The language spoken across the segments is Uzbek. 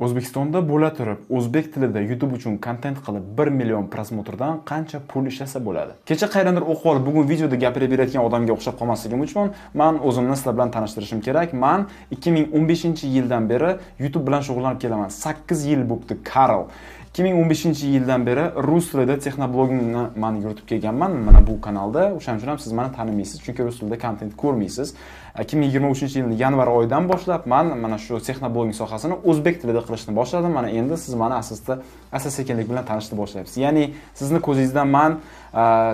O'zbekistonda bo'la turib, o'zbek tilida YouTube uchun kontent qilib 1 million просмотр dan qancha pul ishlasa bo'ladi? Kecha qayerdandir o'qib olib, bugun videoda gapirib berayotgan odamga o'xshab qolmasligim uchun men o'zimni sizlar bilan tanishtirishim kerak. Men 2015-yildan beri YouTube bilan shug'ullanib kelaman. 8 yil bo'pti, Karl. 2015-yildan beri rus tilida texnoblogingni men yuritib kelganman mana bu kanalda. O'shaning uchun ham siz meni tanimaysiz, chunki rus tilida kontent ko'rmaysiz. 2023-yilning yanvar oyidan boshlab men mana shu texnobloging sohasini o'zbek tilida qilishni boshladim. Mana endi siz meni asosda asta-sekinlik bilan tanishni boshlayapsiz. Ya'ni sizni ko'zingizdan men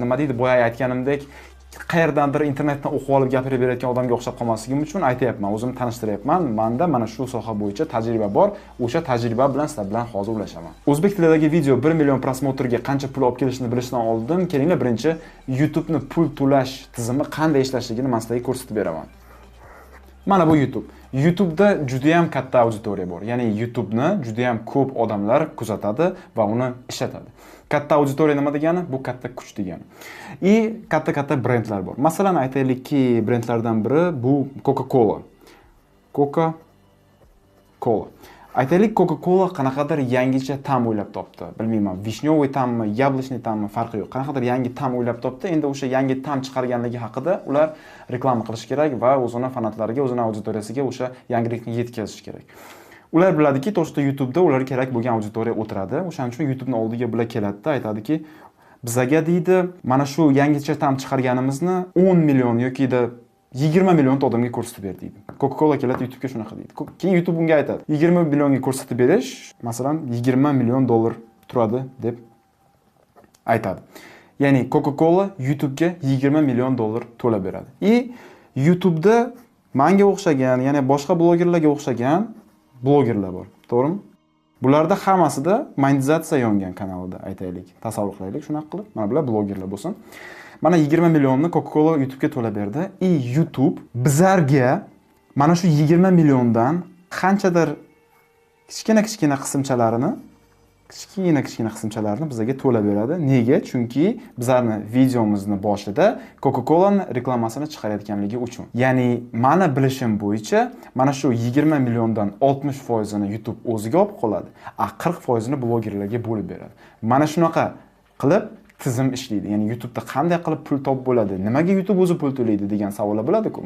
nima deydi, boya aytganimdek, qayerdandir internetdan o'qib olib gapirib berayotgan odamga o'xshab qolmasligim uchun aytayapman, o'zimni tanishtiryapman. Menda mana shu soha bo'yicha tajriba bor. O'sha tajriba bilan sizlar bilan hozir ulashaman. O'zbek tilidagi video 1 million просмотр ga qancha pul olib kelishini bilishdan oldin kelinglar birinchi YouTube'ni pul to'lash tizimi qanday ishlashligini men sizlarga ko'rsatib beraman. Mana bu YouTube. YouTube'da juda ham katta auditoriya bor. Ya'ni YouTube'ni juda ham ko'p odamlar kuzatadi va uni ishlatadi. Katta auditoriya nima degani? Bu katta kuch degani. И katta-katta brendlar bor. Masalan, aytaylikki, brendlardan biri bu Coca-Cola. Coca-Cola. Aytaylik, Coca-Cola qanaqadir yangicha ta'm o'ylab topdi. Bilmayman, вишнёвый ta'mmi, яблочный ta'mmi, farqi yo'q. Qanaqadir yangi ta'm o'ylab topdi. Endi o'sha yangi ta'm chiqarganligi haqida ular reklama qilish kerak va o'zini fanatlariga, o'zini auditoriyasiga o'sha yangilikni yetkazish kerak. Ular biladiki, то, что YouTube'da ularga kerak bo'lgan auditoriya o'tiradi. O'shaning uchun YouTube'ning oldiga bular keladida, aytadiki, bizaga deydi, mana shu yangicha ta'm chiqarganimizni 10 million yoki 20 million odamga ko'rsatib ber deydi. Coca-Cola keladi YouTube'ga shunaqa deydi. Keyin YouTube unga aytadi, 20 millionga ko'rsatib berish, masalan, 20 million dollar turadi deb aytadi. Ya'ni Coca-Cola YouTube'ga 20 million dollar to'lab beradi. И YouTube'da menga o'xshagan, ya'ni boshqa blogerlarga o'xshagan blogerlar bor. To'g'rimi? Bularda hammasida monetizatsiya yongan kanalida aytaylik. Tasavvur qilaylik shunaqa qilib. Mana bular blogerlar bo'lsin. Mana 20 millionni Coca-Cola YouTube'ga to'lab berdi. И YouTube bizlarga mana shu 20 milliondan qanchadir kichkina-kichkina qismchalarini, kichkina-kichkina qismchalarini bizga to'lab beradi. Nega? Chunki bizlarni videomizni boshida Coca-Cola'ning reklamasini chiqarayotganligi uchun. Ya'ni meni bilishim bo'yicha mana shu 20 milliondan 60%ini YouTube o'ziga olib qoladi, a 40%ini blogerlarga bo'lib beradi. Mana shunaqa qilib tizim ishlaydi. Ya'ni YouTube'da qanday qilib pul topib bo'ladi? Nimaga YouTube o'zi pul to'laydi degan savollar bo'ladi-ku.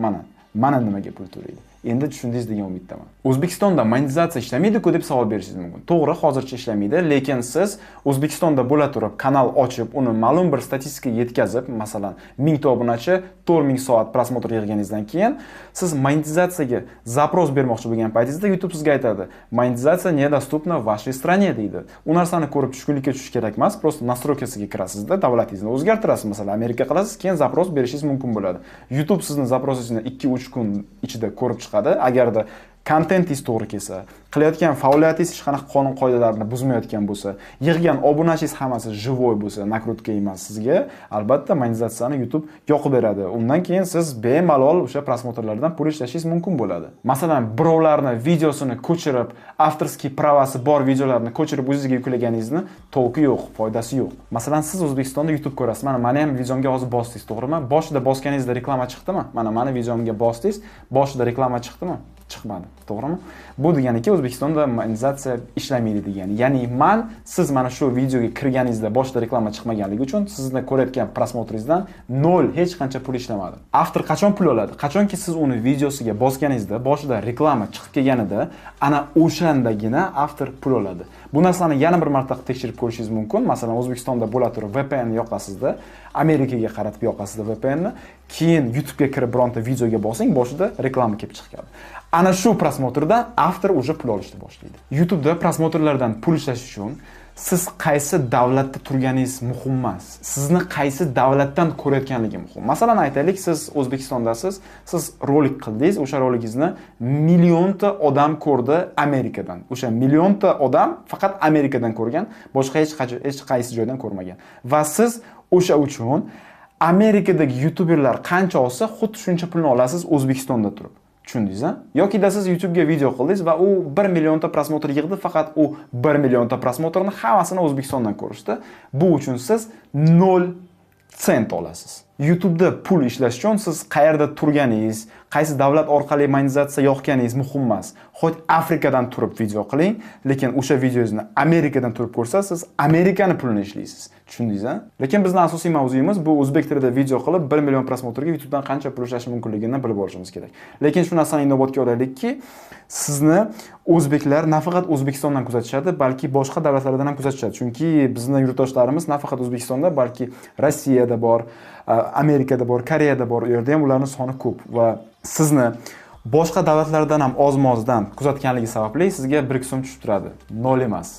Mana nimaga pul to'laydi. Endi tushundingiz degan umiddaman. O'zbekistonda monetizatsiya ishlamaydi-ku deb savol berishingiz mumkin. To'g'ri, hozircha ishlamaydi, lekin siz O'zbekistonda bo'la turib kanal ochib, uni ma'lum bir statistikaga yetkazib, masalan, 1000 ta obunachi, 4000 soat просмотр yig'ganingizdan keyin siz monetizatsiyaga запрос bermoqchi bo'lgan paytingizda YouTube sizga aytadi: "Монетизация недоступна в вашей стране" deydi. U narsani ko'rib tushkunlikka tushish kerak emas, просто настройка siga kirasizda, davlatingizni o'zgartirasiz, masalan, Amerika qilasiz, keyin запрос berishingiz mumkin bo'ladi. YouTube sizni запрос ingizni 2-3 kun ichida ko'rib chiqadi. Agarda kontentingiz to'g'ri kelsa, qilayotgan faoliyatingiz hech qanaqa qonun qoidalarini buzmayotgan bo'lsa, yig'gan obunachingiz hammasi живой bo'lsa, накрутка emas sizga, albatta monetizatsiyani YouTube yoqib beradi. Undan keyin siz bemalol o'sha просмотр lardan pul ishlashingiz mumkin bo'ladi. Masalan, birovlarni videosini ko'chirib, авторский права si bor videolarni ko'chirib o'zingizga yuklaganingizni толк i yo'q, foydasi yo'q. Masalan, siz O'zbekistonda YouTube ko'rasiz. Mana meni ham videomga hozir bosdingiz, to'g'rimi? Boshida bosganingizda reklama chiqdimi? Mana meni videomga bosdingiz, boshida reklama chiqdimi? Chiqmadi, to'g'rimi? Bu deganiki, O'zbekistonda monetizatsiya ishlamaydi degani. Ya'ni man siz mana shu videoga kirganingizda boshida reklama chiqmaganligi uchun sizni ko'rayotgan просмотр ingizdan 0 hech qancha pul ishlamadim. Автор qachon pul oladi? Qachonki siz uni videosiga bosganingizda boshida reklama chiqib kelganida, ana o'shandagina автор pul oladi. Bu narsani yana bir marta qilib tekshirib ko'rishingiz mumkin. Masalan, O'zbekistonda bo'la turib VPN yoqasizda, Amerikaga qaratib yoqasizda VPNni, keyin YouTubega kirib bironta videoga bosing, boshida reklama kelib chiqadi. Ana shu просмотр dan автор уже pul olishni boshlaydi. YouTubeda просмотр lardan pul ishlash uchun siz qaysi davlatda turganingiz muhim emas. Sizni qaysi davlatdan ko'rayotganligi muhim. Masalan, aytaylik, siz O'zbekistondasiz, siz rolik qildingiz, o'sha roligingizni millionta odam ko'rdi Amerikadan. O'sha millionta odam faqat Amerikadan ko'rgan, boshqa hech qaysi joydan ko'rmagan. Va siz o'sha uchun Amerikadagi youtuberlar qancha olsa, xuddi shuncha pulni olasiz O'zbekistonda turib. Tushundingiz, a? Yoki da siz YouTube'ga video qildingiz va u 1 millionta просмотр yig'di, faqat u 1 millionta просмотр ni hammasini O'zbekistondan ko'rishdi. Bu uchun siz 0 sent olasiz. YouTube'da pul ishlash uchun siz qayerda turganingiz, qaysi davlat orqali monetizatsiya yoqganingiz muhim emas. Xot Afrikadan turib video qiling, lekin o'sha videongizni Amerikadan turib ko'rsa, siz Amerikani pulini ishlaysiz. Tushundingiz, a? Lekin bizning asosiy mavzuyimiz bu o'zbek tilida video qilib 1 million просмотр ga YouTube'dan qancha pul ishlash mumkinligini bilib olishimiz kerak. Lekin shu narsani inobatga olaylikki, sizni o'zbeklar nafaqat O'zbekistondan kuzatishadi, balki boshqa davlatlardan ham kuzatishadi. Chunki bizning yurtdoshlarimiz nafaqat O'zbekistonda, balki Rossiyada bor, Amerikada bor, Koreyada bor. U yerda ham ularning soni ko'p va sizni boshqa davlatlardan ham oz-mozdan kuzatganligi sababli sizga 1 so'm tushib turadi. 0 emas.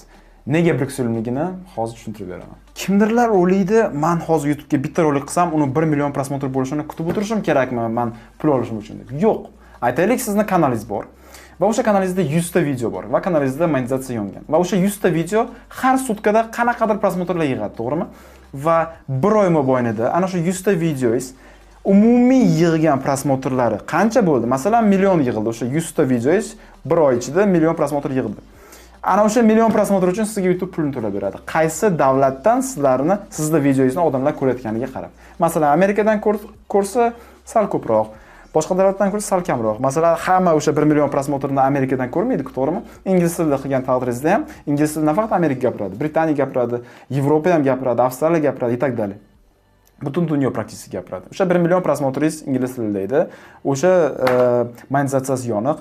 Nega 1 so'mligini hozir tushuntirib beraman. Kimdirlar o'ylaydi, men hozir YouTube'ga bitta rolik qilsam, uni 1 million просмотр bo'lishini kutib o'tirishim kerakmi, men pul olishim uchun deb. Yo'q. Aytaylik, sizni kanalingiz bor. Va o'sha kanalingizda 100 ta video bor va kanalingizda monetizatsiya yongan. Va o'sha 100 ta video har sutkada qanaqadir просмотр lar yig'adi, to'g'rimi? Va bir oy mobaynida ana shu 100 ta videoingiz umumiy yig'gan просмотр lari qancha bo'ldi? Masalan, million yig'ildi. O'sha 100 ta videoingiz bir oy ichida million просмотр yig'di. Ana o'sha million просмотр uchun sizga YouTube pulini to'lab beradi. Qaysi davlatdan sizlarni, sizni videongizni odamlar ko'rayotganiga qarab. Masalan, Amerikadan ko'rsa sal ko'proq, boshqa davlatdan ko'rsa sal kamroq. Masalan, hamma o'sha 1 million просмотр ni Amerikadan ko'rmaydi-ku, to'g'rimi? Ingliz tilida qilgan taqdiringizda ham ingliz tilida nafaqat Amerika gapiradi, Britaniya gapiradi, Yevropa ham gapiradi, Avstraliya gapiradi, и так далее. Butun dunyo praktikasi gapiradi. O'sha 1 million просмотр ingiz ingliz tilida edi. O'sha monetizatsiyasi yoniq.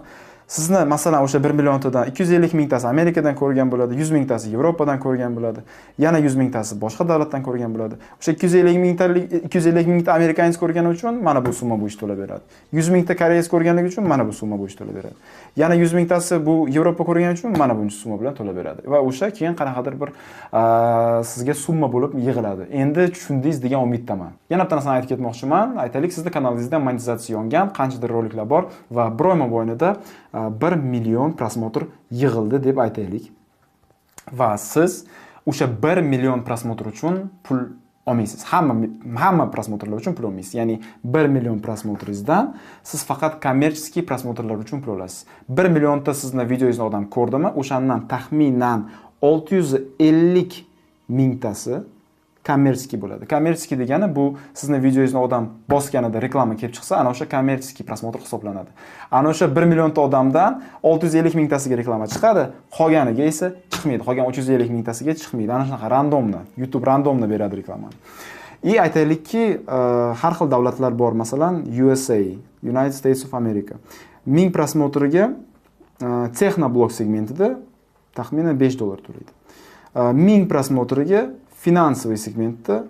Sizni masalan o'sha 1 milliontadan 250 mingtasi Amerikadan ko'rgan bo'ladi, 100 mingtasi Yevropadan ko'rgan bo'ladi, yana 100 mingtasi boshqa davlatdan ko'rgan bo'ladi. O'sha 250 mingtalik 250 mingta американец ko'rgani uchun mana bu summa bo'yicha to'lab beradi. 100 mingta koreys ko'rganligi uchun mana bu summa bo'yicha to'lab beradi. Yana 100 mingtasi bu Yevropa ko'rgani uchun mana buncha summa bilan to'lab beradi. Va o'sha keyin qanaqadir bir sizga summa bo'lib yig'iladi. Endi tushundingiz degan umiddaman. Yana bitta narsani aytib ketmoqchiman. Aytaylik, sizni kanalingizda monetizatsiya yongan, qanchadir roliklar bor va bir oy mobaynida 1 million просмотр yig'ildi deb aytaylik. Va siz o'sha 1 million просмотр uchun pul olmaysiz. Hamma просмотр lar uchun pul olmaysiz. Ya'ni 1 million просмотр ingizdan siz faqat коммерческий просмотр lar uchun pul olasiz. 1 millionta sizni videongizni odam ko'rdimi, o'shandan taxminan 650 mingtasi коммерческий bo'ladi. Коммерческий degani bu sizni videongizni odam bosganida reklama kelib chiqsa, ana o'sha коммерческий просмотр hisoblanadi. Ana o'sha 1 millionta odamdan 650 mingtasiga reklama chiqadi, qolganiga esa chiqmaydi. Qolgan 350 mingtasiga chiqmaydi. Ana shunaqa рандомно, YouTube рандомно beradi reklamani. И aytaylikki, har xil davlatlar bor, masalan, USA, United States of America. 1000 просмотр ga texnoblog segmentida taxminan 5 dollar to'laydi. 1000 просмотр ga финансовый segmentda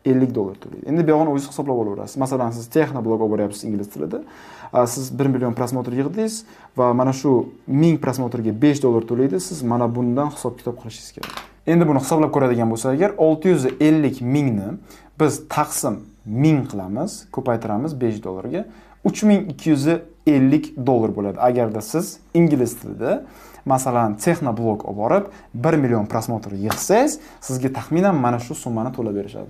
50 dollar to'laydi. Endi bu yog'ini o'zingiz hisoblab olaverasiz. Masalan, siz texnoblog olib boryapsiz ingliz tilida. Siz 1 million просмотр yig'dingiz va mana shu 1000 просмотр ga 5 dollar to'laydi. Siz mana bundan hisob-kitob qilishingiz kerak. Endi buni hisoblab ko'radigan bo'lsak, agar 650 mingni biz taqsim 1000 qilamiz, ko'paytiramiz 5 dollarga, 3250 dollar bo'ladi. Agarda siz ingliz tilida masalan texnoblog olib borib 1 million просмотр yig'sangiz, sizga taxminan mana shu summani to'lab berishadi.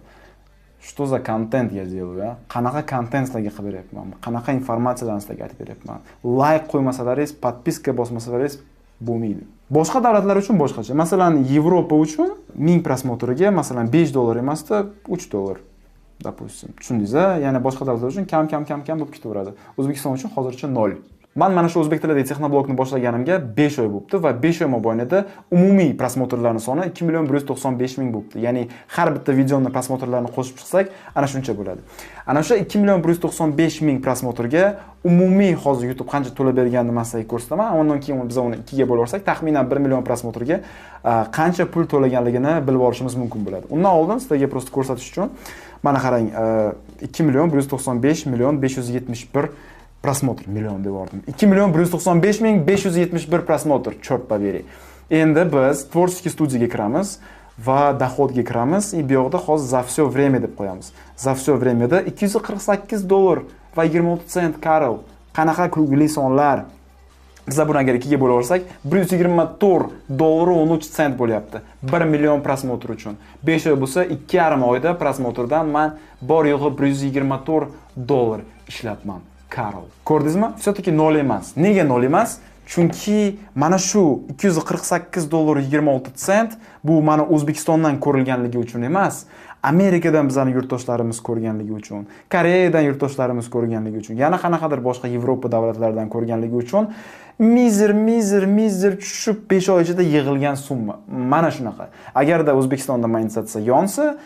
Что за контент я делаю, а? Qanaqa kontent sizlarga qilib beryapman? Qanaqa informatsiyalarni sizlarga aytib beryapman? Like qo'ymasalaringiz, подписка bosmasalaringiz bo'lmaydi. Boshqa davlatlar uchun boshqacha. Masalan, Yevropa uchun 1000 просмотр ga masalan 5 dollar emasda 3 dollar, допустим. Tushundingiz-a? Ya'ni boshqa davlatlar uchun kam kam kam kam bo'lib ketaveradi. O'zbekiston uchun hozircha 0. Man mana shu o'zbek tilidagi texnoblogni boshlaganimga 5 oy bo'libdi va 5 oy mobaynida umumiy просмотр larning soni 2 million 195 ming bo'libdi. Ya'ni har bitta videoni просмотр larini qo'shib chiqsak, ana shuncha bo'ladi. Ana o'sha 2 million 195 ming просмотр ga umumiy hozir YouTube qancha to'lab berganini man sizlarga ko'rsataman. Undan keyin biz uni 2 ga bo'lib olsak, taxminan 1 million просмотр ga qancha pul to'laganligini bilib olishimiz mumkin bo'ladi. Undan oldin sizlarga просто ko'rsatish uchun mana qarang, 2 million 195 million 571 просмотр, million deb yubordim. 2 million 195 ming 571 просмотр, черт побери. Endi biz творческий studiyaga kiramiz va доход ga kiramiz. И bu yoqda hozir за все время deb qo'yamiz. За все время da 248 dollar va 26 sent, Karl. Qanaqa kulgili sonlar. Biz buni agar 2 ga bo'lib olsak, 124 dollar 13 sent bo'lyapti. 1 million просмотр uchun. 5 oy bo'lsa, 2,5 oyda просмотр dan men bor yo'g'i 124 dollar ishlabman. Karl. Ko'rdingizmi? Все-таки 0 emas. Nega 0 emas? Chunki mana shu $248.26 bu mana O'zbekistondan ko'rilganligi uchun emas, Amerikadan bizani yurtdoshlarimiz ko'rganligi uchun, Koreyadan yurtdoshlarimiz ko'rganligi uchun, yana qanaqadir boshqa Yevropa davlatlaridan ko'rganligi uchun mizr mizr mizr tushib 5 oy ichida yig'ilgan summa. Mana shunaqa. Agarda O'zbekistonda monetizatsiya yonsa,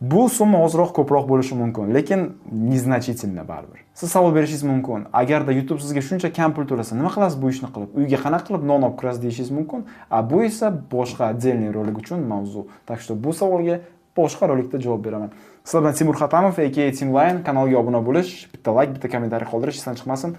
bu summa ozroq ko'proq bo'lishi mumkin, lekin незначительно baribir. Siz savol berishingiz mumkin. Agarda YouTube sizga shuncha kam pul to'lasa, nima qilasiz bu ishni qilib? Uyga qanaqa qilib non olib kirasiz deyishingiz mumkin. A bu esa boshqa отдельный rolik uchun mavzu. Так что bu savolga boshqa rolikda javob beraman. Sizlar bilan Timur Hatamov, aka Timline. Kanalga obuna bo'lish, bitta like, bitta kommentariy qoldirish esdan chiqmasin.